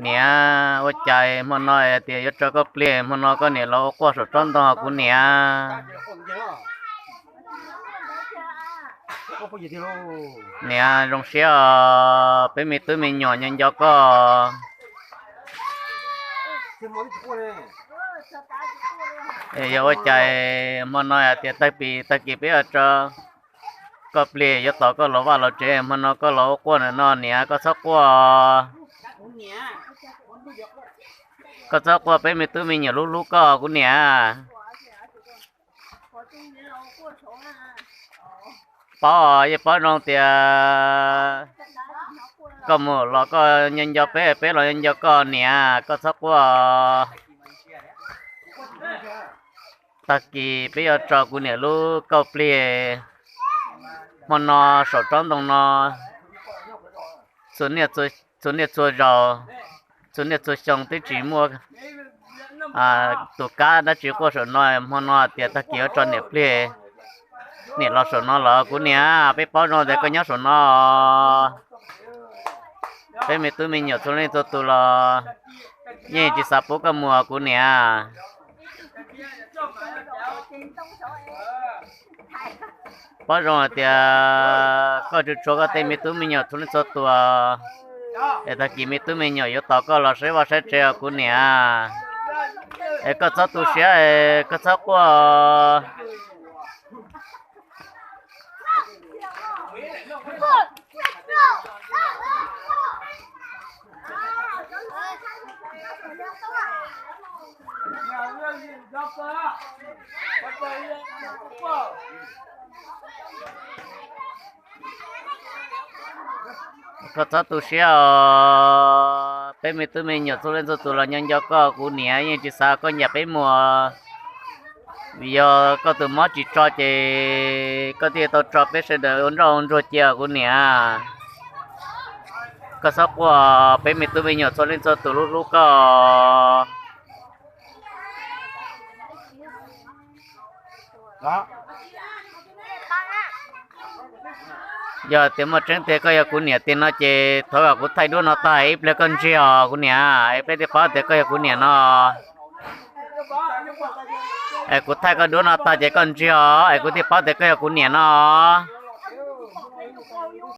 Niam, ua cas hmo no tias yuav tso koj plig, hmo no koj niam los ua quaj saum tsob ntoo kuv niam. Niam, zoo siab os, peb me tub me nyuam nco nco koj. Yog ua cas hmo no hais tias tag kis, tag kis peb yuav tso koj plig, yuav tos koj los vaj los tsev, hmo no koj los ua quaj no niam, koj txhob quaj. Koj txhob quaj, peb me tub me nyuam hlub hlub koj kuv niam. Paub, yeej paub zoo tias koj mus los koj nco nco peb, peb los nco nco koj niam, koj txhob quaj. Tag kis peb yuav tso kuv niam lub kauj plig hmo no saum tsob ntoo no, txhua niaj txhua zaus, txhua niaj txhua xyoo twb tsis muaj tus kab dab tsi quaj saum no, hmo no tias tag kis yuav tso niam plig, niam los saum no los kuv niam, peb paub zoo tias koj nyob saum no. Peb me tub me nyuam txhua leej txhua tus los yeej tsis xav pub koj mus kuv niam. Paub zoo hais tias koj tsuas tshuav koj tej me tub me nyuam txhua leej txhua tus, es tag kis me tub me nyuam yuav tos koj los saib vaj saib tsev os kuv niam. Es koj txhob tu siab, koj txhob quaj. Koj txhob tu siab os, peb me tub me nyuam txhua leej txhua tus los nco nco koj kuv niam, yeej tsis xav koj ncaim peb mus. Vim yog koj tus mob tsis tso ces koj thiaj tau tso peb sawv daws ua nroj ua ntsuag cia kuv niam. Koj txhob quaj, peb me tub me nyuam txhua leej txhua tus hlub hlub koj. Yog tias muaj tseeb tiag koj yog kuv niam tiag no ces thov kom kuv thaij duab no tag ib pliag koj ntsig os kuv niam, es peb thiaj paub tias koj yog kuv niam no. Es kuv thaij koj duab no tag ces koj ntsig os, es kuv thiaj paub tias koj yog kuv niam no.